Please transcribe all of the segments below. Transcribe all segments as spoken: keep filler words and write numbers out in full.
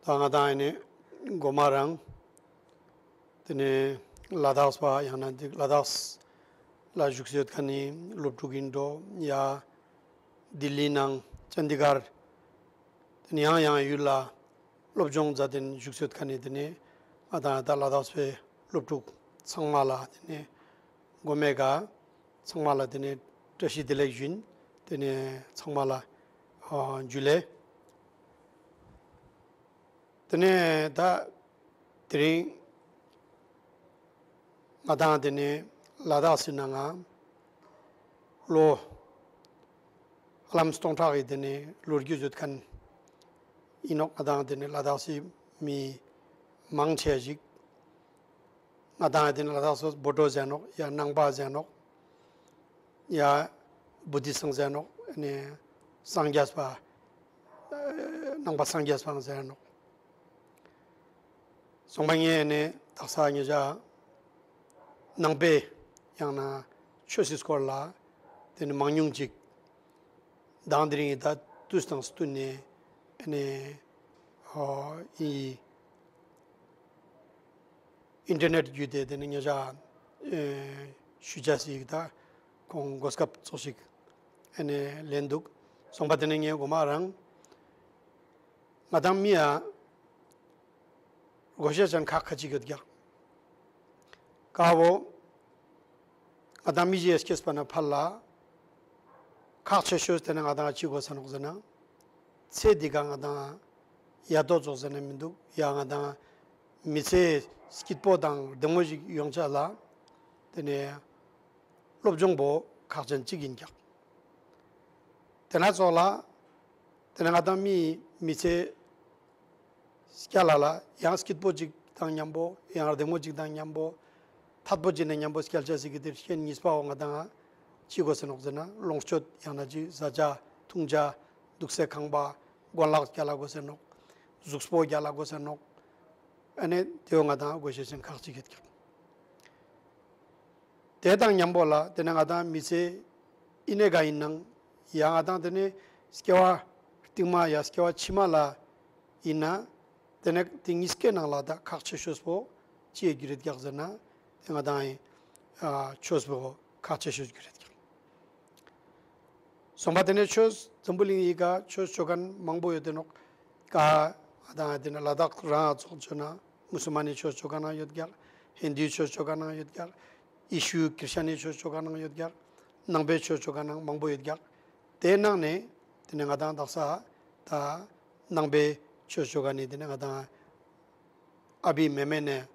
ད་ང་དང་ཨེ་ནེ་གོ་མ་རང་ཏེ་ནེ་ལ་དྭགས་པ་ཡང་ན་ཏེ་ལ་དྭགས་ལ་བཞུགས་སེ་ཡོད་ཁན་ནི་སློབ་ཕྲུག་ཨིན་འགྲོ་ཡ་ལྡི་ལི་ནང་ཅན་དི་གར་ཏེ་ནེ་ཡང་ཡང་ཡུལ་ལ་སློབ་སྦྱོང་མཛད་དེ་བཞུགས་སེ་ཡོད་ཁན་ནི་ཏེ་ནེ་ང་དང་ད་ལ་དྭགས་པའི་སློབ་ཕྲུག་ཚང་མ་ལ་ཏེ་ནེ་གོ་མའི་ཀ་ཚང་མ་ལ་ཏེ་ནེ་བཀྲ་ཤིས་བདེ་ལེགས་ཞུ་ཨིན། ཏེ་ནེ་ཚང་མ་ལ་ཨ་ཇུ་ལེ། ཏེ་ནེ་ད་དེ་རིང་ང་དང་ཏེ་ནེ་ལ་དྭགས་སི་ནང་ང་ལོ་ཧ་ལམ་སྟོང་ཕྲག་གི་ཏེ་ནེ་ལོ་རྒྱུས་ཡོད་ཁན་ཨིན་ནོག་ང་དང་ཏེ་ནེ་ལ་དྭགས་སི་མི་མང་ཆེ་ཞིག་ང་དང་ཏེ་ནེ་ལ་དྭགས་སི་བོ་ཌོ་ཟེར་ནོག་ཡ་ནང་པ་ཟེར་ནོག་ཡ་བུ་དིསྟ་ཟེར་ནོག་ཨེ་ནེ་སངས་རྒྱས་པ་ནང་པ་སངས་རྒྱས་པ་ཟེར་ནོག་སོང་པ་ངས་ཨེ་ནེ་དག་ས་ཉེ་ཞ་ནང་པའི་ཡང་ན་ཆོས་སི་སྐོར་ལ་ཏེ་ནེ་མང་ཉུང་ཅིག་དང་དེ་རིང་ད་དུས་དང་བསྟུན་ནེ་ཨེ་ནེ་ཨ་ཨི་ཨིན་ཊར་ནེཊ་བརྒྱུད་དེ་ཏེ་ནེ་ཉེ་ཞ་ཨེ་ཞུ་ཅེས་སི་ད་ཁོང་གོ་སྐབས་ཙོགས་ཤིག་ཨེ་ནེ་ལེན་འདུག་སོང་པ་ཏེ་ནེ་ངས་གོ་མ་རང་ང་དང་མི་ཡ་གོ་ཤེས་ཅན་ཁག་ཁ་ཅིག་ཡོད་ཀྱག་ཀ་བོ་ང་དང་མི་ཞིག་སྐྱེས་པ་ནེ་ཕར་ལ་ཁག་ཆེ་ཤོས་ཏེ་ནེ་ང་དང་ཅི་དགོས་ས་ནོག་ཟེར་ན་ཚེ་འདི་ཀ་ང་དང་ཡ་ཏོ་ཙོགས་ཟེར་ན་མི་འདུག་ཡ་ང་དང་མི་ཚེ་སྐྱིད་པོ་དང་བདེ་མོ་ཞིག་ཡོང་ཅེས་ལ་ཏེ་ནེ་སློབ་སྦྱོང་བོ་ཁག་ཅན་ཅིག་ཨིན་ཀྱག་ཏེ་ན་ཙོགས་ལ་ཏེ་ནེ་ང་དང་མི་མི་ཚེ་སྐྱལ་ལ་ལ་ཡང་སྐྱིད་པོ་ཅིག་དང་ཉམ་པོ་ཡང་བདེ་མོ་ཅིག་དང་ཉམ་པོ་ཐད་པོ་ཅིག་ནེ་ཉམ་པོ་སྐྱལ་ཅེས་སི་གི་ཏེ་རྐྱེན་གཉིས་པ་བོ་ང་དང་ཅི་དགོས་ས་ནོག་ཟེར་ན་ལོངས་སྤྱོད་ཡང་ན་ཅིག་ཟ་ཅེས་འཐུང་ཅེས་དུག་སའི་ཁང་པ་གོན་ལག་རྒྱལ་ལ་དགོས་ས་ནོག་གཟུགས་པོ་རྒྱལ་ལ་དགོས་ས་ནོག་ཨེ་ནེ་ཏེ་བོ་ང་དང་གོ་ཤེས་ཅན་ཁག་ཅིག་ཡོད་ཀྱག་ཏེ་དང་ཉམ་པོ་ལ་ཏེ་ནེ་ང་དང་མི་ཚེ་ཨི་ནེ་ག་ཨིན་ནའང་ཡ་ང་དང་ཏེ་ནེ་སྐྱེ་བ་རྟིང་མ་ཡ་སྐྱེ་བ་ཕྱི་མ་ལ་ཨིན་ན་ཏེ་ནེ་ཏེ་གཉིས་ཀའི་ནང་ལ་ད་ཁག་ཆེ་ཤོས་པོ་ཅི་ཡ་གྱུར་ཡོད་ཀྱག་ཟེར་ན་ཏེ་ང་དང་ཨེ་ཆོས་པོ་ཁག་ཆེ་ཤོས་གྱུར་ཡོད་ཀྱག་སོང་པ་ཏེ་ནེ་ཆོས་འཛམ་བུ་གླིང་ཡི་ཀ་ཆོས་ཅོ་ཁན་མང་པོ་ཡོད་དེ་ནོག་ཀ་ང་དང་ཏེ་ནེ་ལ་དྭགས་རང་ཙོགས་ཅོས་ན་མུ་སུལ་མན་ནི་ཆོས་ཅོ་ཁན་ནང་ཡོད་ཀྱག་ཧིན་དུའི་ཆོས་ཅོ་ཁན་ནང་ཡོད་ཀྱག་ཡེ་ཤུ་ཁྲིས་ཅན་ནི་ཆོས་ཅོ་ཁན་ནང་ཡོད་ཀྱག་ནང་པའི་ཆོས་ཅོ་ཁན་ནང་མང་པོ་ཡོད་ཀྱག་ཏེའི་ནང་ནེ་ཏེ་ནེ་ང་དང་དག་ས་ད་ནང་པའི་ཆོས་ཅོ་ཁན་ནི་ཏེ་ནེ་ང་དང་ཨ་བི་མེ་མེ་ནེ་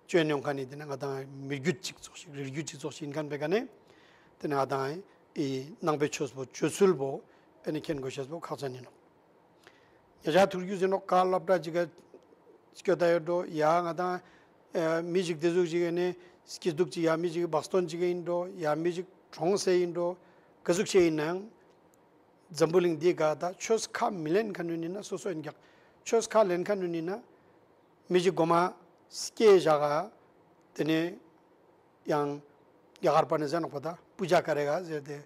ཅོས་ཡོང་ཁན་ནི་ཏེ་ནེ་ང་དང་མི་རྒྱུད་ཅིག་ཙོགས་ཤིག་རིགས་རྒྱུད་ཅིག་ཙོགས་ཤིག་ཨིན་ཁན་པའི་ཀ་ནེ་ཏེ་ནེ་ང་དང་ཨི་ནང་པའི་ཆོས་པོ་ཅོ་ཚུལ་བོ་ཨེ་ནེ་མཁྱེན་གོ་ཤེས་པོ་ཁག་ཅན་ཨིན་ནོག་ཉེ་ཞ་ཐུགས་རྒྱུས་ཨིན་ནོག་ཀ་སློབ་གྲྭ་ཅིག་ག་སྐྱོད་ད་ཡོད་འགྲོ་ཡ་ང་དང་ཨེ་མི་ཞིག་ཏེ་ཟུག་ཅིག་ཨེ་ནེ་སྐྱིད་སྡུག་ཅིག་ཡ་མི་ཞིག་བག་སྟོན་ཅིག་ཨིན་འགྲོ་ཡ་མི་ཞིག་གྲོངས་སེ་ཨིན་འགྲོ་ག་ཟུག་ཅིག་ཨིན་ནའང་འཛམ་བུ་གླིང་འདི་ཀ་ད་ཆོས་ཁ་མི་ལེན་ཁན་ནི་ན་སོ་སོ་ཨིན་ཀྱག་ཆོས་ཁ་ལེན་ཁན་ནི་ན་མི་ཞིག་གོ་མ་སྐྱེ་ཞག་ག་ཏེ་ནེ་ཡང་རྒྱ་གར་པ་ནེ་ཟེར་ནོག་པ་ད་པུ་ཇ་ཀ་རེ་ག་ཟེར་ཏེ་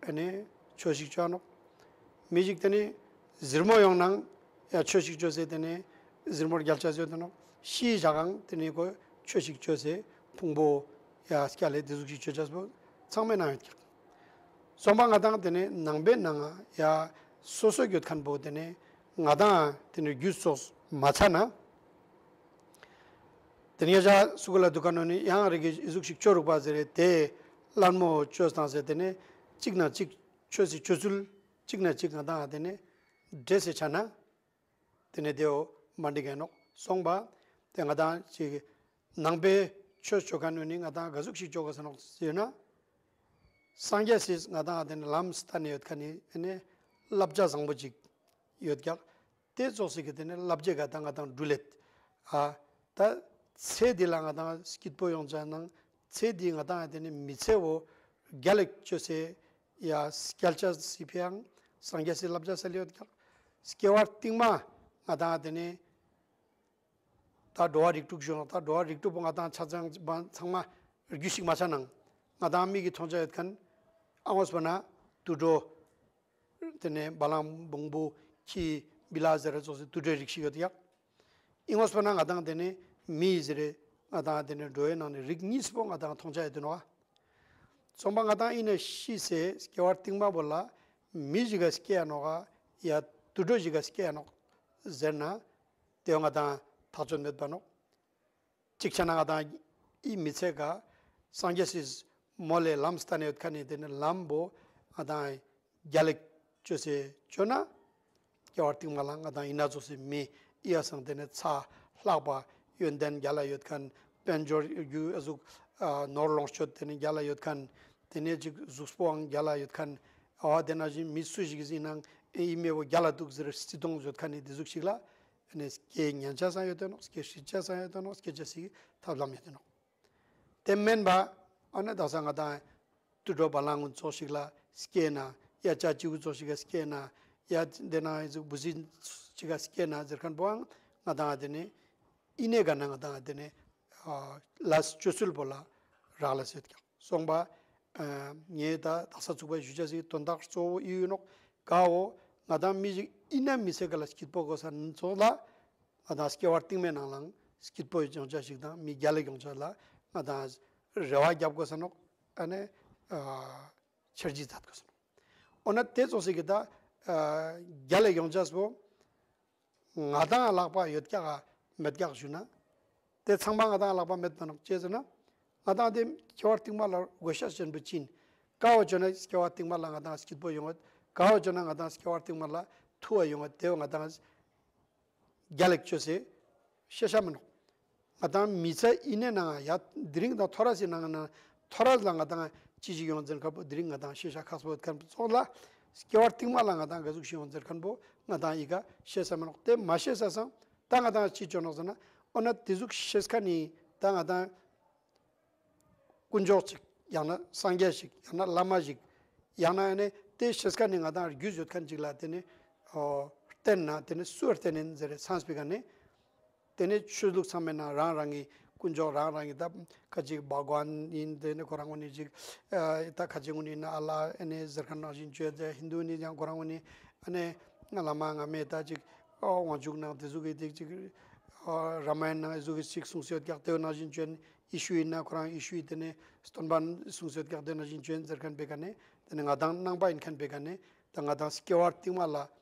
ཨེ་ནེ་ཆོས་ཤིག་ཅོ་ནོག་མི་ཞིག་ཏེ་ནེ་ཟུར་མོ་ཡོང་ནའང་ཡ་ཆོས་ཤིག་ཅོས་ཏེ་ཏེ་ནེ་ཟུར་མོ་རྒྱལ་ཆ་ཟེར་ཏེ་ནོག་ཤི་ཞག་གང་ཏེ་ནེ་ཁོ་ཆོས་ཤིག་ཅོས་ཏེ་ཕུང་པོ་ཡ་སྐྱལ་ལེ་ཏེ་ཟུག་ཤིག་ཅོ་ཅེས་པོ་ཚང་མའི་ནང་ཡོད་ཀྱག་སོང་པ་ང་དང་ཏེ་ནེ་ནང་པའི་ནང་ང་ཡ་སོ་སོ་ཡོད་ཁན་པོ་ཏེ་ནེ་ང་དང་ཏེ་ནེ་རྒྱུས་ཙོགས་མ་ཆ་ན། ཏེ་ནེ་ཉེ་ཞ་སུ་གུ་ལ་དུག་ག་ནོ་ནི་ཡང་རིག་གི་ཨི་ཟུག་ཤིག་ཅོ་རུག་པ་ཟེར་རེ་ཏེ་ལན་མོ་ཅོས་ཏང་ཟེར་ཏེ་ནེ་ཅིག་ན་ཅིག་ཆོས་སི་ཅོ་ཚུལ་ཅིག་ན་ཅིག་ང་དང་ཏེ་ནེ་འདྲེས་སེ་ཆ་ན་ཏེ་ནེ་ཏེའོ་མ་འགྲིག་ག་ནོག་སོང་པ་ཏེ་ང་དང་ཅིག་ནང་པའི་ཆོས་ཅོ་ཁན་ནི་ནི་ང་དང་ག་ཟུག་ཤིག་ཅོ་གོས་ས་ནོག་ཟེར་ན། སངས་རྒྱས་སི་ང་དང་ཏེ་ནེ་ལམ་སྟན་ནེ་ཡོད་ཁན་ནི་ཨེ་ནེ་བསླབ་བྱ་བཟང་པོ་ཅིག་ཡོད་ཀྱག་ཏེ་ཙོགས་སི་གི་ཏེ་ནེ་བསླབ་བྱའི་ཀ་ད་ང་དང་འགྲུལ་ལེད། ཨ་ད་ཚེ་འདི་ལ་ང་དང་སྐྱིད་པོ་ཡོང་ཅེས་ནང་ཚེ་འདི་ང་དང་ཏེ་ནེ་མི་ཚེ་བོ་རྒྱལ་ལ་ཅོས་སེ་ཡ་སྐྱལ་ཅེས་སི་ཕིའ་ཡང་སངས་རྒྱས་སི་བསླབ་བྱ་སལ་ཡོད་ཀྱག་སྐྱེ་བ་རྟིང་མ་ང་དང་ཏེ་ནེ་ད་འགྲོ་བ་རིགས་དྲུག་ཞུ་ནོག་ད་འགྲོ་བ་རིགས་དྲུག་པོ་ང་དང་ཆ་ཚང་ཚང་མ་རྒྱུས་ཤིག་མ་ཆ་ནའང་ང་དང་མིག་གི་ཐོང་ཅེས་ཡོད་ཁན་ཨ་ངོས་པ་ན་དུད་འགྲོ། ཏེ་ནེ་བ་ལང་བོང་བུ་ཁྱི་བི་ལ་ཟེར་ར་ཙོགས་སི་དུད་འགྲོའི་རིགས་ཤིག་ཡོད་ཀྱག་ཨིན་ངོས་པོ་ན་ང་དང་དེ་ནེ་མི་ཟེར་རེ་ང་དང་དེ་ནེ་འགྲོ་བའི་ནང་ནེ་རིགས་གཉིས་པོ་ང་དང་མཐོང་ཆ་ཡོད་དེ་ནོག། ཙོང་པ་ང་དང་ཨིན་ན་ཤི་སེ་སྐྱེ་བ་རྟིང་མ་བོ་ལ་མི་ཞིག་ག་སྐྱེ་ཡ་ནོག་ག་ཡ་དུད་འགྲོ་ཞིག་ག་སྐྱེ་ཡ་ནོག་ཟེར་ན་དེ་བོ་ང་དང་ཐག་ཆོད་མེད་པ་ནོག། ཅིག་ཆ་ན་ང་དང་ཨི་མི་ཚེ་ག་སངས་རྒྱས་སི་མོལ་ལེ་ལམ་སྟན་ཡོད་ཁན་ནི་དེ་ནེ་ལམ་བོ་ང་དང་རྒྱལ་ལ་ཅོས་སེ་ཅོ་ན་སྐྱེ་བ་རྟིང་མ་ལ་ང་དང་ཨིན་ན་ཙོགས་སེ་མི་ཨི་ཡ་སང་དེ་ནེ་ཚ་ལྷག་པ་ཡོན་ཏན་རྒྱལ་ལ་ཡོད་ཁན་དཔལ་འབྱོར་རྒྱུ་ཨ་ཟུག་ཨ་ནོར་ལོངས་སྤྱོད་དེ་ནེ་རྒྱལ་ལ་ཡོད་ཁན་དེ་ནེ་ཅིག་གཟུགས་པོའང་རྒྱལ་ལ་ཡོད་ཁན་ཨ་བ་དེ་ནང་བཞིན་མི་སུ་ཞིག་ཨིན་ནའང་ཨི་མེ་བོ་རྒྱལ་ལ་དུག་ཟེར་རེ་སྲིད་དོང་ཡོད་ཁན་ནི་དེ་ཟུག་ཞིག་ལ་ཨ་ནེ་སྐྱེ་ཉན་ཆ་སང་ཡོད་དེ་ནོག། སྐྱེ་སྲིད་ཆ་སང་ཡོད་དེ་ནོག། སྐྱེ་ཆ་སི་ཐབས་ལམ་ཡོད་དེ་ནོག། དེ་མེན་པ་ཨ་ནེ་དག་ས་ང་དང་དུད་འགྲོ་བ་ལང་ཀུན་ཙོགས་ཤིག་ལ་སྐྱེ་ན་ཡ་ཅ་ཅིག་ཙོགས་ཤིག་ག་སྐྱེ་ན་ཡ་དེ་ན་ཨི་ཟུག་བུ་ཟི་ཅིག་ག་སྐྱེ་ན་ཟེར་ཁན་བོའང་ང་དང་དེ་ནེ་ཨི་ནེ་ག་ན་ང་དང་དེ་ནེ་ཨ་ལས་ཅོ་ཚུལ་བོ་ལ་རག་ལས་ཡོད་ཀྱག། སོང་པ་ཨ་ངས་ད་དག་ས་ཚུག་པ་ཞུ་ཆ་སི་དོན་དག་གཙོ་བོ་ཨི་ཡོད་ནོག། ག་བོ་ང་དང་མི་ཞིག་ཨིན་ན་མི་ཚེ་ག་ལ་སྐྱིད་པོ་དགོས་ས་ཙོགས་ལ་ང་དང་སྐྱེ་བ་རྟིང་མའི་ནང་ལའང་སྐྱིད་པོ་ཡོང་ཆ་ཞིག་དང་མི་རྒྱལ་ལ་ཡོང་ཆ་ལ་ང་དང་རེ་བ་རྒྱབ་དགོས་ས་ནོག། ཨ་ནེ་ཨ་འཆར་གཞི་མཛད་དགོས་ས་ནོག། འོ་ན་དེ་ཙོགས་སི་གི་ད་ཨ་རྒྱལ་ལ་ཡོང་ཆ་སོ་ང་དང་ལག་པ་ཡོད་ཀྱག་ག་མེད་ཀྱག་ཞུ་ན། དེ་ཚང་མ་ང་དང་ལག་པ་མེད་པ་ནོག་ཅི་ཟེར་ན། ང་དང་དེ་སྐྱེ་བ་རྟིང་མ་ལ་དགོས་ཤེས་ཅན་པོ་ཅི་ཨིན། ག་བོ་ཅོ་ན་སྐྱེ་བ་རྟིང་མ་ལ་ང་དང་སྐྱིད་པོ་ཡོང་ངད། ག་བོ་ཅོ་ན་ང་དང་སྐྱེ་བ་རྟིང་མ་ལ་ཐུ་བ་ཡོང་ངད། དེ་བོ་ང་དང་རྒྱལ་ལ་ཅོས་སེ་ཤེས་ཤ་མི་ནོག། ང་དང་མི་ཚེ་ཨི་ནེ་ནང་ཡ་དེ་རིང་དང་ཐོ་རས་སི་ནང་ན་ཐོ་རས་ལ་ང་དང་ཅི་ཞིག་ཡོང་ཟེར་ཁན་བོ་དེ་རིང་ང་དང་ཤེས་ཤ་ཁག་པོ་ཡོད་ཁན་བོ་ཙོགས་ལ་སྐྱེ་བ་རྟིང་མ་ལ་ང་དང་ག་ཟུག་ཞིག་ཡོང་ཟེར་ཁན་བོ་ང་དང་ཨི་ཀ་ཤེས་ས་མི་ནོག། དེ་མ་ཤེས་ས་སང་ད་ང་དང་ཅི་ཅོ་ནོག་ཟེར་ན། འོ་ན་དེ་ཟུག་ཤེས་ཁན་ནི་ད་ང་དང་དཀོན་མཆོག་ཅིག་ཡང་ན་སངས་རྒྱས་ཤིག་ཡང་ན་བླ་མ་ཞིག་ཡང་ན་ཨ་ནེ་དེ་ཤེས་ཁན་ནི་ང་དང་རྒྱུས་ཡོད་ཁན་ཅིག་ལ་དེ་ནེ་ཨོ་བརྟེན་ན་དེ་ནེ་སུ་བརྟེན་ཨིན་ཟེར་རེ་སངས་པའི་ཀ་ནེ་དེ་ནེ་ཆོས་ལུགས་ཚང་མའི་ནང་རང་རང་གི་དཀོན་མཆོག་རང་རང་གི་ད་ཁ་ཅིག་བྷ་ག་ཝན་ཨིན། དེ་ནེ་ཁོ་རང་ངོ་ནི་ཅིག་ཨ་ད་ཁ་ཅིག་ངོ་ནི་ཨ་ལ་ཨ་ནེ་ཟེར་ཁན་ནང་བཞིན་ཅོས་ཏེ། ཧིན་དུ་ནི་ཡང་ཁོ་རང་ངོ་ནི་ཨ་ནེ་བླ་མ་ང་མེ་ད་ཅིག་ཨོ་དབང་ཕྱུག་ནང་དེ་ཟུག་གི་དེ་ཅིག་ཨོ་ར་མ་ཡན་ནང་ཨི་ཟུག་གི་ཅིག་གསུངས་སེ་ཡོད་ཀྱག། དེ་ནང་བཞིན་ཅོས་ཡེ་ཤུ་ཨིན་ན་ཁོ་རང་ཡེ་ཤུའི་དེ་ནེ་སྟོན་པ་གསུངས་སེ་ཡོད་ཀྱག། དེ་ནང་བཞིན་ཅོས་ཟེར་ཁན་པའི་ཀ་ནེ་དེ་ནེ་ང་དང་ནང་པ་ཨིན་ཁན་པའི་ཀ་ནེ་ད་ང་དང་སྐྱེ་བ་རྟིང་མ་ལ་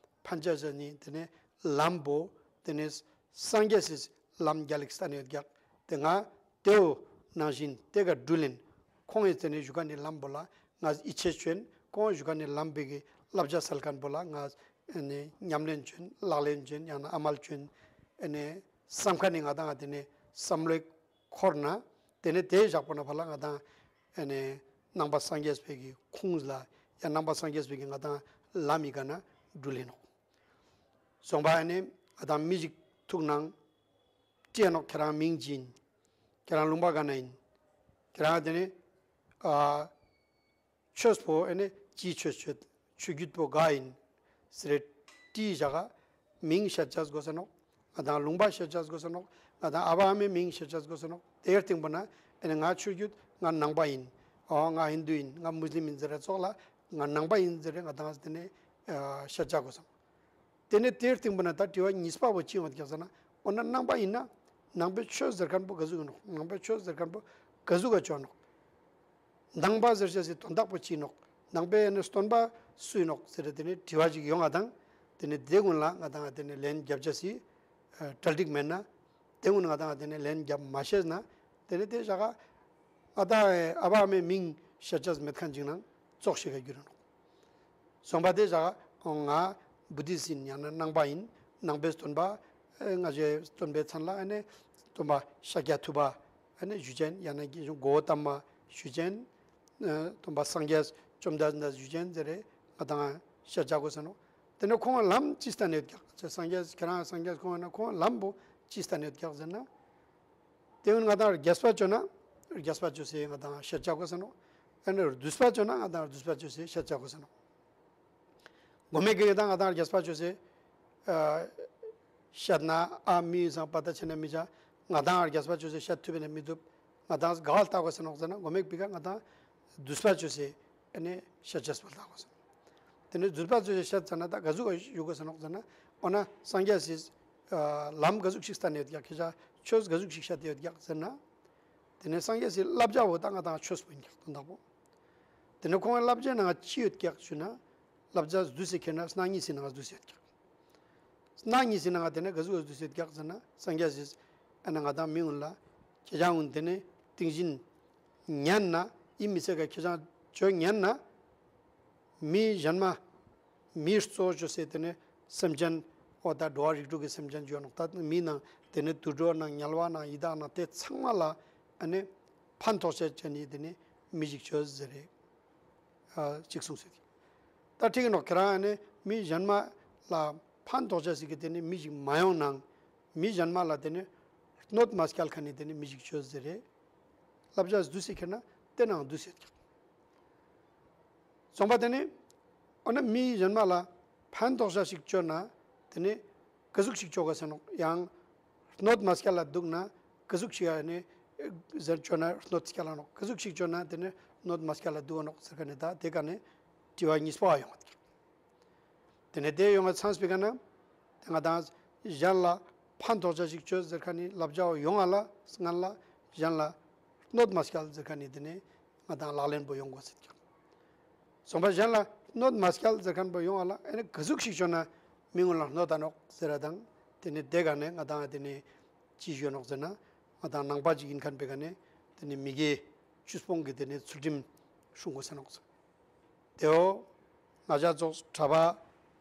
ཕན་ཆ་ཟེར་ནི་དེ་ནེ་ལམ་བོ་དེ་ནེ་སངས་རྒྱས་སི་ལམ་རྒྱལ་ལ་སྟན་ཡོད་ཀྱག། དེ་ང་དེ་བོ་ནང་བཞིན་དེ་ག་འགྲུལ་ཨིན། ཁོང་ངི་དེ་ནེ་ཞུ་ཁན་ནི་ལམ་བོ་ལ་ང་ཡིད་ཆེས་ཅོ་ཨིན། ཁོང་ཞུ་ཁན་ནི་ལམ་བོའི་གི་བསླབ་བྱ་སལ་ཁན་བོ་ལ་ང་ཨ་ནེ་ཉམས་ལེན་ཅོ་ཨིན། ལག་ལེན་ཅོ་ཨིན། ཡང་ན་ཨ་མལ་ཅོ་ཨིན། ཨ་ནེ་སམ་ཁན་ནི་ང་དང་དེ་ནེ་སམ་བློའི་འཁོར་ན་དེ་ནེ་དེ་བཞག་པ་ན་ཕར་ལ་ང་དང་ཨ་ནེ་ནང་པ་སངས་རྒྱས་པའི་གི་ཁུངས་ལ་ཡང་ནང་པ་སངས་རྒྱས་པའི་གི་ང་དང་ལམ་མི་ཀ་ན་འགྲུལ་ཨིན་ནོག། སོང་པ་ཨ་ནེ་ང་དང་མི་ཞིག་ཐུག་ནང་ཅི་ཨིན་ནོག། ཁྱེ་རང་མིང་ཅི་ཨིན། ཁྱེ་རང་ལུང་པ་ག་ན་ཨིན། ཁྱེ་རང་དེ་ནེ་ཨ་ཆོས་པོ་ཨ་ནེ་ཅི་ཆོས་ཆོས་ཆོས་བརྒྱུད་པོ་ག་ཨིན་ཟེར་རེ་དྲིས་བཞག་ག། མིང་ཤད་ཆ་དགོས་ས་ནོག། ང་དང་ལུང་པ་ཤད་ཆ་དགོས་ས་ནོག། ང་དང་ཨ་བ་ཨ་མའི་མིང་ཤད་ཆ་དགོས་ས་ནོག། དེའི་སྟེང་པོ་ན་ཨ་ནེ་ང་ཆོས་བརྒྱུད་ང་ནང་པ་ཨིན། ཨོ་ང་ཧིན་དུ་ཨིན། ང་མུས་ལིམ་ཨིན་ཟེར་རེ་ཙོགས་ལ་ང་ནང་པ་ཨིན་ཟེར་རེ་ང་དང་དེ་ནེ་ཤད་ཆ་དགོས་ས་ནོག། དེ་ནེ་དེའི་སྟེང་པོ་ན་ད་དྲི་བ་གཉིས་པ་བོ་ཅི་ཡོང་ཀྱག་ཟེར་ན། འོ་ན་ནང་པ་ཨིན་ན་ནང་པའི་ཆོས་ཟེར་ཁན་བོ་ག་ཟུག་ཨིན་ནོག། ནང་པའི་ཆོས་ཟེར་ཁན་བོ་ག་ཟུག་ག་ཅོ་ནོག། ནང་པ་ཟེར་ཆ་སི་དོན་དག་པོ་ཅི་ཨིན་ནོག། ནང་པའི་ཨ་ནེ་སྟོན་པ་སུ་ཨིན་ནོག་ཟེར་དེ་ནེ་དྲི་བ་ཅིག་ཡོང་ང་དང་། དེ་ནེ་དེ་ཀུན་ལ་ང་དང་དེ་ནེ་ལན་རྒྱབ་ཆ་སི་གྲ་སྒྲིག་མེད་ན། དེ་ཀུན་ང་དང་དེ་ནེ་ལན་རྒྱབ་མ་ཤེས་ན། དེ་ནེ་དེ་བཞག་ག་ང་དང་ཨ་བ་ཨ་མའི་མིང་ཤད་ཆ་མེད་ཁན་ཅིག་ནང་ཙོགས་ཤིག་ག་གྱུར་ནོག། སོང་པ་དེ་བཞག་ག་ང་བུ་དིསྟ་ཨིན། ཡང་ན་ནང་པ་ཨིན། ནང་པའི་སྟོན་པ་ཨ་ང་ཞའི་སྟོན་པའི་མཚན་ལ་ཨ་ནེ་སྟོན་པ་ཤཱཀྱ་ཐུབ་པ་ཨ་ནེ་ཞུ་ཅེན། ཡང་ན་གོའུ་ཏ་མ་ཞུ་ཅེན། སྟོན་པ་སངས་རྒྱས་བཅོམ་ལྡན་འདས་ཞུ་ཅེན་ཟེར་རེ་ང་དང་ཤད་ཆ་དགོས་ས་ནོག། དེ་ནེ་ཁོང་ལམ་ཅི་སྟན་ཡོད་ཀྱག། སངས་རྒྱས་ཁྱེ་རང་སངས་རྒྱས་ཁོང་ན་ཁོང་ལམ་བོ་ཅི་སྟན་ཡོད་ཀྱག་ཟེར་ན། དེ་ཀུན་ང་དང་རྒྱས་པ་ཅོ་ན་རྒྱས་པ་ཅོས་སེ་ང་དང་ཤད་ཆ་དགོས་ས་ནོག། ཨ་ནེ་བསྡུས་པ་ཅོ་ན་ང་དང་བསྡུས་པ་ཅོས་སེ་ཤད་ཆ་དགོས་ས་ནོག། གོ་མེད་ཀྱི་ང་དང་ང་དང་རྒྱས་པ་ཅོས་སེ་ཤད་ན་ཨ་མི་སང་པ་ད་ཆེ་ན་མི་ཆ། ང་དང་རྒྱས་པ་ཅོས་སེ་ཤད་ཐུབ་ན་མི་ཐུབ། ང་དང་ག་ལ་ལྟ་དགོས་ས་ནོག་ཟེར་ན། གོ་མེད་པི་ཀ་ང་དང་བསྡུས་པ་ཅོས་སེ་ཨ་ནེ་ཤད་ཆ་སྤེལ་ལྟ་དགོས་ས་ནོག། དེ་ནེ་བསྡུས་པ་ཅོས་སེ་ཤད་ཙ་ན་ད་ག་ཟུག་ག་ཞུ་དགོས་ས་ནོག་ཟེར་ན། འོ་ན་སངས་རྒྱས་སི་ ཨ་ལམ་ག་ཟུག་ཞིག་སྟན་ཡོད་ཀྱག། ཁྱེ་ཞ་ཆོས་ག་ཟུག་ཞིག་བཤད་དེ་ཡོད་ཀྱག་ཟེར་ན། དེ་ནས་སངས་རྒྱས་སི་བསླབ་བྱ་བོ་ད་ང་དང་ཆོས་པོ་ཨིན་ཀྱག་དོན་དག་པོ། དེ་ནས་ཁོང་གི་བསླབ་བྱའི་ནང་ཅི་ཡོད་ཀྱག་ཞུ་ན། བསླབ་བྱ་བསྡུས་ཏེ་ཁྱེར་ན་རྣམ་གཉིས་སི་ནང་བསྡུས་ཏེ་ཡོད་ཀྱག། རྣམ་གཉིས་སི་ནང་དེ་ནས་ག་ཟུག་བསྡུས་ཏེ་ཡོད་ཀྱག་ཟེར་ན། སངས་རྒྱས་སི་ཨ་ནི་ང་དང་མི་གུན་ལ་ཁྱེ་ཞ་གུན་དེ་ནས་ཏིང་ཞིན་ཉན་ན་ཨིན་མི་ཚེ་ག་ཁྱེ་ཞ་ཆོས་ཉན་ན། མི་གཞན་མ་མིའི་གཙོ་བོ་ཅོས་ཏེ་དེ་ནས་སེམས་ཅན་འོ་ད་འགྲོ་བ་རིགས་དྲུག་གི་སེམས་ཅན་ཅོ་ནོག། ད་མི་ནང་དེ་ནས་དུད་འགྲོ་ནང་དམྱལ་བ་ནང་ཡི་དྭགས་ནང་དེ་ཚང་མ་ལ་ཨ་ནི་ཕན་ཐོགས་ཅེས་ཅན་ནི་དེ་ནས་མི་ཞིག་ཅོས་ཟེར་རེ་ཨ་ཅིག་གསུངས་སེ། ད་ཁྲིག་ནོག་ཁྱེ་རང་ཨ་ནི་མི་གཞན་མ་ལ་ཕན་ཐོགས་ཅེས་སི་གི་དེ་ནས་མི་ཞིག་མ་ཡོང་ནང་མི་གཞན་མ་ལ་དེ་ནས་གནོད་མ་སྐྱལ་ཁན་ནི་དེ་ནས་མི་ཞིག་ཅོས་ཟེར་རེ་བསླབ་བྱ་བསྡུས་ཏེ་ཁྱེར་ན་དེ་ནང་བསྡུས་ཏེ་ཡོད་ཀྱག། སོང་པ་དེ་ནས་འོ་ན་མི་གཞན་མ་ལ་ཕན་ཐོགས་ཅེས་ཞིག་ཅོ་ན་དེ་ནས་ག་ཟུག་ཞིག་ཅོ་གོས་ནོག། ཡང་གནོད་མ་སྐྱལ་ལ་འདུག་ན་ག་ཟུག་ཞིག་ཨ་ནི་ཟེར་ཅོ་ན་གནོད་སྐྱལ་ལ་ནོག། ག་ཟུག་ཞིག་ཅོ་ན་དེ་ནས་གནོད་མ་སྐྱལ་ལ་འདུག་ག་ནོག་ཟེར་ཁན་ནི་ད་དེ་ཀ་ནས་དྲི་བ་གཉིས་པ་ཡོང་བ་དེ་ནས་དེ་ཡོང་བ་ཚང་སྤེ་ཀ་ན་དེ་ང་དང་གཞན་ལ་ཕན་ཐོགས་ཅེས་ཞིག་ཅོས་ཟེར་ཁན་ནི་བསླབ་བྱ་བོ་ཡོང་ང་ལ་སྔན་ལ་གཞན་ལ་གནོད་མ་སྐྱལ་ཟེར་ཁན་ནི་དེ་ནས་ང་དང་ལག་ལེན་པོ་ཡོང་གོས་ཟེར་ཀྱག། སོང་པ་གཞན་ལ་གནོད་མ་སྐྱལ་ཟེར་ཁན་པོ་ཡོང་ང་ལ་ཨ་ནི་ག་ཟུག་ཞིག་ཅོ་ན་མི་གུན་ལ་གནོད་ད་ནོག་ཟེར་ར་དང་དེ་ནས་དེ་ཀ་ནས་ང་དང་དེ་ནས་ཅི་ཞུ་ནོག་ཟེར་ན་ང་དང་ནང་པ་ཅིག་ཨིན་ཁན་པེ་ཀ་ནས་དེ་ནས་མི་དགེ་བཅུ་སྤོང་གི་དེ་ནས་ཚུལ་ཁྲིམས་སྲུང་གོས་ཟེར་ནོག་ཟེར། དེའོ། ང་ཞ་ཙོགས་གྲྭ་པ་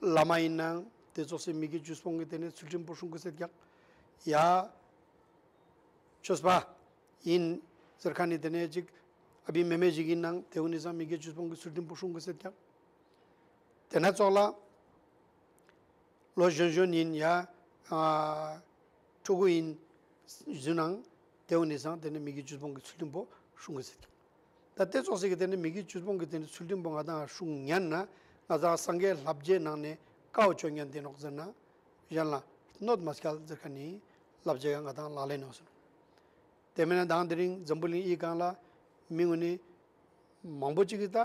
བླ་མ་ཨིན་ནའང་དེ་ཙོགས་སི་མི་དགེ་བཅུ་སྤོང་གི་དེ་ནས་ཚུལ་ཁྲིམས་པོ་སྲུང་གོས་ཟེར་ཀྱག། ཡ་ཆོས་པ་ཨིན་ཟེར་ཁན་ནི་དེ་ནས་ཅིག་ཨ་བི་མེ་མེ་ཞིག་ཨིན་ནའང་དེ་གུན་ནི་སང་མི་དགེ་བཅུ་སྤོང་གི་ཚུལ་ཁྲིམས་པོ་སྲུང་གོས་ཟེར་ཀྱག། དེ་ན་ཙོགས་ལ་ལོ་གཞོན་གཞོན་ཨིན་ཡ་ཨ་ཕྲུ་གུ་ཨིན་ཟེར་ནའང་དེ་གུན་ནི་སང་དེ་ནས་མི་དགེ་བཅུ་སྤོང་གི་ཚུལ་ཁྲིམས་པོ་སྲུང་གོས་ཟེར་ཀྱག། ད་དེ་ཙོགས་སི་གི་དེ་ནས་མི་དགེ་བཅུ་སྤོང་གི་དེ་ནས་ཚུལ་ཁྲིམས་པོ་ང་དང་སྲུང་ཉན་ན་ང་དང་སངས་རྒྱས་བསླབ་བྱའི་ནང་ནས་ཀའོ་ཅོ་ཉན་དེ་ནོག་ཟེར་ན་གཞན་ལ་གནོད་མ་སྐྱལ་ཟེར་ཁན་ནི་བསླབ་བྱ་ཡང་ང་དང་ལག་ལེན་ནོག་ཟེར་ནོག། དེ་མེན་ན་དང་དེ་རིང་འཛམ་བུ་གླིང་འི་སྒང་ལ་མི་གུན་ནི་མང་པོ་ཅིག་གི་ད་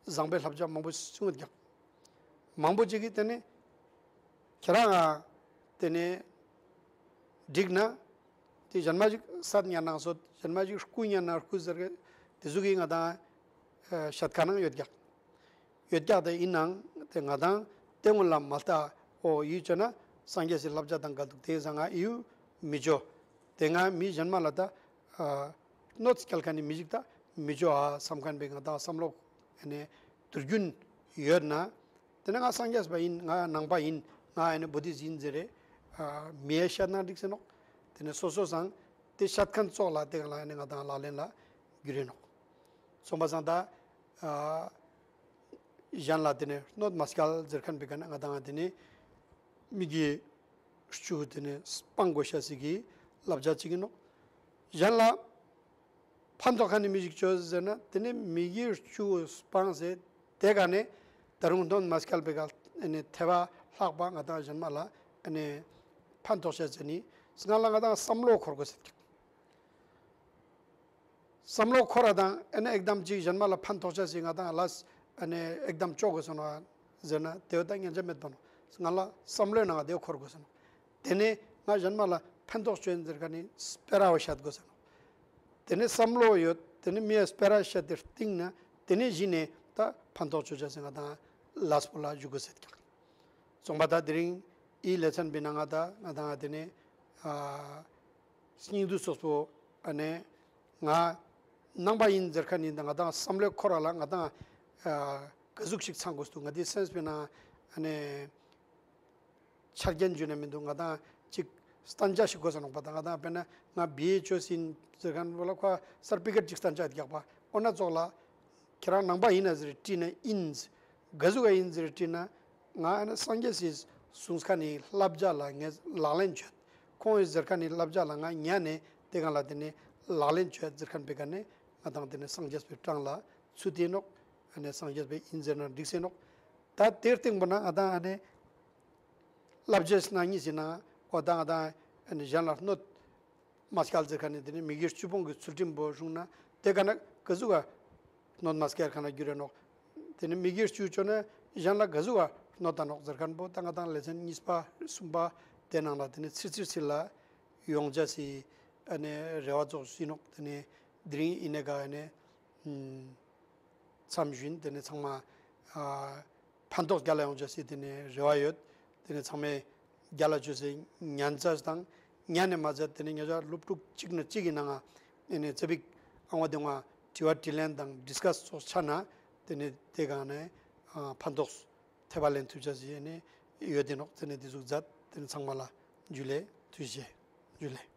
བཟང་པོའི་བསླབ་བྱ་མང་པོ་གསུང་ཡོད་ཀྱག། མང་པོ་ཅིག་གི་དེ་ནས་ཁྱེ་རང་ང་དེ་ནས་འགྲིག་ན་དེ་གཞན་མ་ཞིག་སད་ཉན་ན་སད། གཞན་མ་ཞིག་རྐུ་ཉན་ན་རྐུ་ཟེར་གི་དེ་ཟུག་གི་ང་དང་ཤད་ཁན་ནང་ཡོད་ཀྱག། ཡོད་ཀྱག། དེ་ཨིན་ནའང་དེ་ང་དང་དེ་གུན་ལ་མ་ལྟ་འོ་ཡུ་ཅོ་ན་སངས་རྒྱས་སི་བསླབ་བྱ་དང་འགལ་འདུག། དེ་སང་ང་ཡུ་མི་ཅོ། དེ་ང་མི་གཞན་མ་ལ་ད་ཨ་གནོད་སྐྱལ་ཁན་ནི་མི་ཞིག་ད་མི་ཅོ་ཨ་སམ་ཁན་པེ་ང་དང་བསམ་བློ་ཨ་ནི་དུར་རྒྱུན་ཡོད་ན། དེ་ནས་ང་སངས་རྒྱས་པ་ཨིན། ང་ནང་པ་ཨིན། ང་ཨ་ནི་བོ་དྷི་ཨིན་ཟེར་རེ་ཨ་མི་ཡ་ཤད་ན་འགྲིག་ཟེར་ནོག། དེ་ནས་སོ་སོ་སང་དེ་ཤད་ཁན་ཙོགས་ལ་དེ་ག་ལ་ཨ་ནི་ང་དང་ལག་ལེན་ལ་གྱུར་རེ་ནོག། སོང་པ་སང་ད་ཨ་གཞན་ལ་དེ་ནས་གནོད་མ་སྐྱལ་ཟེར་ཁན་པེ་ཀ་ནས་ང་དང་དེ་ནས་མི་དགེ་བཅུ་དེ་ནས་སྤང་གོས་ཤེས་སི་གི་བསླབ་བྱ་ཅིག་ཨིན་ནོག། གཞན་ལ་ཕན་ཐོགས་ཁན་ནི་མི་ཞིག་ཅོས་ཟེར་ན་དེ་ནས་མི་དགེ་བཅུ་སྤངས་ཟེར་དེ་ཀ་ནས་ད་རུང་གནོད་མ་སྐྱལ་པེ་ཀ་ཨ་ནི་ཐེ་བ་ལྷག་པ་ང་དང་གཞན་མ་ལ་ཨ་ནི་ཕན་ཐོགས་ཤེས་ཟེར་ནི་སྔན་ལ་ང་དང་བསམ་བློ་འཁོར་གོས་ཟེར་ཀྱག། བསམ་བློ་འཁོར་ར་དང་ཨ་ནི་ཨེག་དམ་ཅིག་གཞན་མ་ལ་ཕན་ཐོགས་ཤེས་སི་ང་དང་ལས་ཨ་ནི་ཨེག་དམ་ཅོ་གོས་སོང་ན་ཟེར་ན་དེ་བོ་ད་ཉན་ཆ་མེད་པ་ནོག། སྔན་ལ་བསམ་བློའི་ནང་དེ་འཁོར་གོས་སོང་ནོག། དེ་ནས་ང་གཞན་མ་ལ་ཕན་ཐོགས་ཅོ་ཨིན་ཟེར་ཁན་ནི་སྤེ་ར་བོ་ཤད་གོས་སོང་ནོག། དེ་ནས་བསམ་བློ་ཡོད། དེ་ནས་མི་ཡ་སྤེ་ར་ཤད་དེ་སྟིང་ན་དེ་ནས་གཞི་ནས་ད་ཕན་ཐོགས་ཅོ་ཅེས་སི་ང་དང་ལས་པོ་ལ་འཇུག་གོས་ཟེར་ཀྱག། སོང་པ་ད་དེ་རིང་འི་ལེ་ཚན་པེ་ནང་ང་ད་ང་དང་དེ་ནས་ཨ་སྙིང་བསྡུས་སོགས་པོ་ཨ་ནི་ང་ནང་པ་ཨིན་ཟེར་ཁན་ནི་ང་དང་བསམ་བློའི་འཁོར་བ་ལ་ང་དང་ཨ་ག་ཟུག་ཞིག་ཚང་གོས་འདུག། ང་དེ་སེམས་པེ་ནང་ཨ་ནི་ཆ་རྐྱེན་ཅོ་ན་མི་འདུག། ང་དང་ཅིག་སྟན་ཆ་ཞིག་གོས་ས་ནོག་པ། ད་ང་དང་དཔེར་ན་ང་བི་ཨེ་ཅོས་ཨིན་ཟེར་ཁན་བོ་ལ་ཁོ་སར་ཊི་ཕི་ཀེཊ་ཅིག་སྟན་ཆ་རྒྱག་པ། འོ་ན་ཙོགས་ལ་ཁྱེ་རང་ནང་པ་ཨིན་ན་ཟེར་དྲིས་ན་ཨིན། ག་ཟུག་ག་ཨིན་ཟེར་དྲིས་ན་ང་ཨ་ནི་སངས་རྒྱས་སི་གསུངས་ཁན་ནི་བསླབ་བྱ་ལ་ངས་ལག་ལེན་ཅོ་ཡོད། ཁོང་གི་ཟེར་ཁན་ནི་བསླབ་བྱ་ལ་ང་ཉན་ནས་དེ་ག་ལ་དེ་ནས་ལག་ལེན་ཅོ་ཡོད་ཟེར་ཁན་པེ་ཀ་ནས་ང་དང་དེ་ནས་སངས་རྒྱས་པའི་གྲངས་ལ་ཚུད་དེ་ནོག། ཨ་ནི་སངས་རྒྱས་པའི་ཨིན་ཟེར་ན་འགྲིག་སེ་ནོག། ད་དེའི་སྟེང་པོ་ན་ང་དང་ཨ་ནི་བསླབ་བྱའི་རྣམ་གཉིས་སི་ནང་འོ་ད་ང་དང་ཨ་ནི་གཞན་ལ་གནོད་མ་སྐྱལ་ཟེར་ཁན་ནི་དེ་ནི་མི་དགེ་བཅུ་སྤོང་གི་ཚུལ་ཁྲིམས་པོ་སྲུང་ན་དེ་ཀ་ན་ག་ཟུག་ག་གནོད་མ་སྐྱལ་ཁན་ལ་གྱུར་རེ་ནོག། དེ་ནི་མི་དགེ་བཅུ་ཅོ་ན་གཞན་ལ་ག་ཟུག་ག་གནོད་ད་ནོག་ཟེར་ཁན་པོ་ད་ང་དང་ལེ་ཚན་གཉིས་པ་གསུམ་པ་ དེ་ནང་ལ་དེ་ནེ་ཚིར་ཚིར་ཚིར་ལ་ཡོང་ཅེས་སི་ཨ་ནེ་རེ་བ་ཙོགས་ཡིན་ནོག། དེ་ནེ་དེ་རིང་ཨི་ནེ་ག་ཨ་ནེ་མཚམས་བཞིན་དེ་ནེ་ཚང་མ་ཨ་ཕན་ཐོགས་རྒྱལ་ལ་ཡོང་ཅེས་སི་དེ་ནེ་རེ་བ་ཡོད། དེ་ནེ་ཚང་མས་རྒྱལ་ལ་བཅོས་སེ་ཉན་ཅེས་དང་ཉན་ནེ་མ་ཟད་དེ་ནེ་ཉེ་རང་སློབ་ཕྲུག་གཅིག་ནེ་གཅིག་གི་ནང་ང་ཨ་ནེ་ཙ་པིག་ཨང་བ་དེ་ང་དྲི་བ་དྲིས་ལན་དང་ཌིས་ཀས་ཙོགས་ཆ་ན་དེ་ནེ་དེ་ག་ནེ་ཨ་ཕན་ཐོགས་ཐེབས་པ་ལེན་ཐུབ་ཅེས་སི་ཨ་ནེ་ཡོད་དེ་ནོག། དེ་ནེ་དེ་ཟུག་མཛད། དེ་ནེ་ཚང་མ་ལ་ཇུ་ལེ། ཐུགས་རྗེ་ཆེ། ཇུ་ལེ།